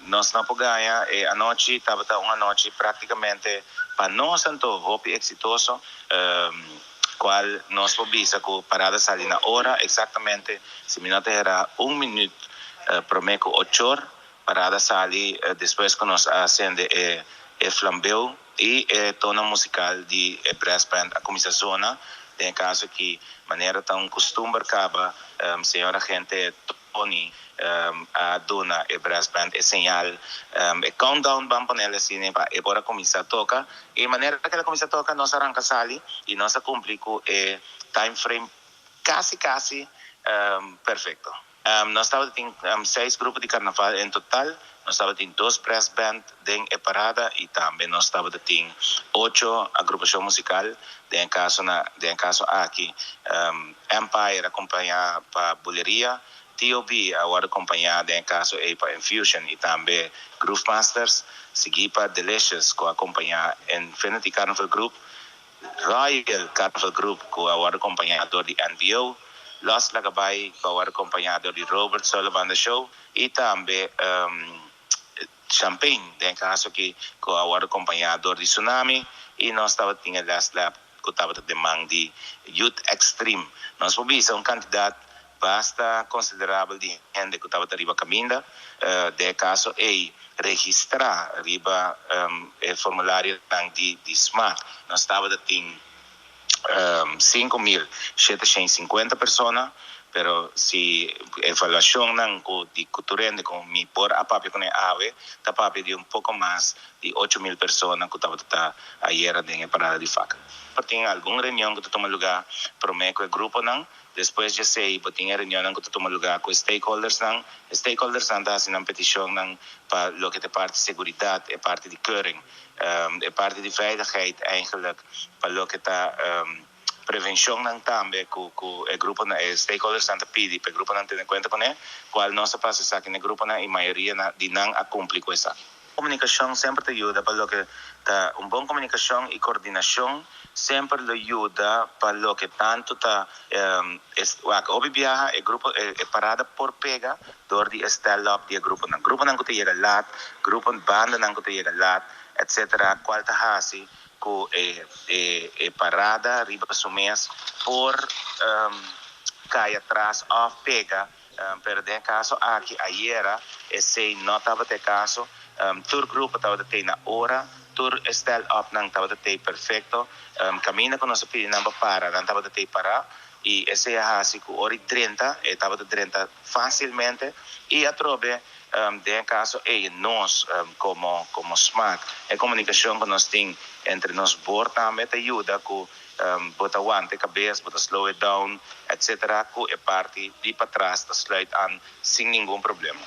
Nos no por gaña, e anochi tabata un anochi práktikamente pa nos anto hopi eksitoso, kual nos por bisa ku parada sali na ora eksaktamente, si mi no ta hera, un minüt promé ku 8'or parada sali, despues ku nos a sende e flambeu i e tono musikal di e brass band a kuminsá zona. Den kaso ku manera ta un kustumber kaba, señor agente Tony a duna e brass band e señal, e countdown, ban pone asina, pa e por a kuminsá toka. I manera ku el a kuminsá toka, nos a ranka sali i nos a kumpli ku e time frame kasi kasi perfekto. Nos tabatin seis grupo di karnaval en total, nos tabatin dos brass band den e parada i tambe nos tabatin ocho agrupashon musikal. Den kaso aki, Empire akompañá pa Buleria, TOB awor akompañá den kaso ei pa Infusion i tambe Groove Masters, siguí pa Delicious ku akompañá Infinity Carnival Group, Royal Carnival Group ku awor akompañá di NBO, Los Lagabay ku awor akompañá di Robert Sullivan The Show i tambe Champagne, den kaso aki ku awor akompañá di Tsunami, i nos tabatin Last Lap ku tabata den man di Youth Extreme. Nos por bisa un kantidat basta konsiderabel di hende ku tabata riba kaminda, den kaso ei registrá riba e formulario di SMAC. Nos tabatin 5750 persona, pero si evaluashon ku di kulturende ku mi por a papia ku awe, ta papia di un poko mas di 8000 persona ku tabata ayera den parada di fakkel. Tin algun reunion ku ta tuma lugá promé ku e gruponan, despues di esei tin reunion ku ta tuma lugá ku stakeholders nan, stakeholders nan ta hasi petishon nan pa loke ta parti seguridat, e parti di keuring, e parti di veiligheid eigenlijk, pa loke ta prevenshon nan tambe ku e grupo na e stakeholders nan ta pidi pa e grupo nan tene kuenta kuné, kual nos a pasa esaki na grupo nan i mayoria na di nan a kumpli ku esaki. Komunikashon semper ta yuda pa loke ta un bon komunikashon i koordinashon semper lo yuda pa loke tantu ta wak hopi biaha e grupo e parada por pega dor di stel up di e grupo nan. Grupo nan ku ta yega lat, grupo banda nan ku ta yega lat, etc. Kual ta hasi ku e parada riba su mes por kai atras òf pega, pero den kaso aki ayera esei no tabata e kaso. Tur grupo tabata na ora, tur stel up nan tabata perfekto, kaminda ku nos a pidi nan para, nan tabata para i esei a hasi ku ora 30 e tabata 30 fásilmente. I atrobe, den kaso ei nos komo SMAC, e komunikashon ku nos tin entre nos por tambe ta yuda ku bo ta wanta kabes, bo ta slow it down, etc. Ku e parti di patras ta sluit aan sin ningun problema.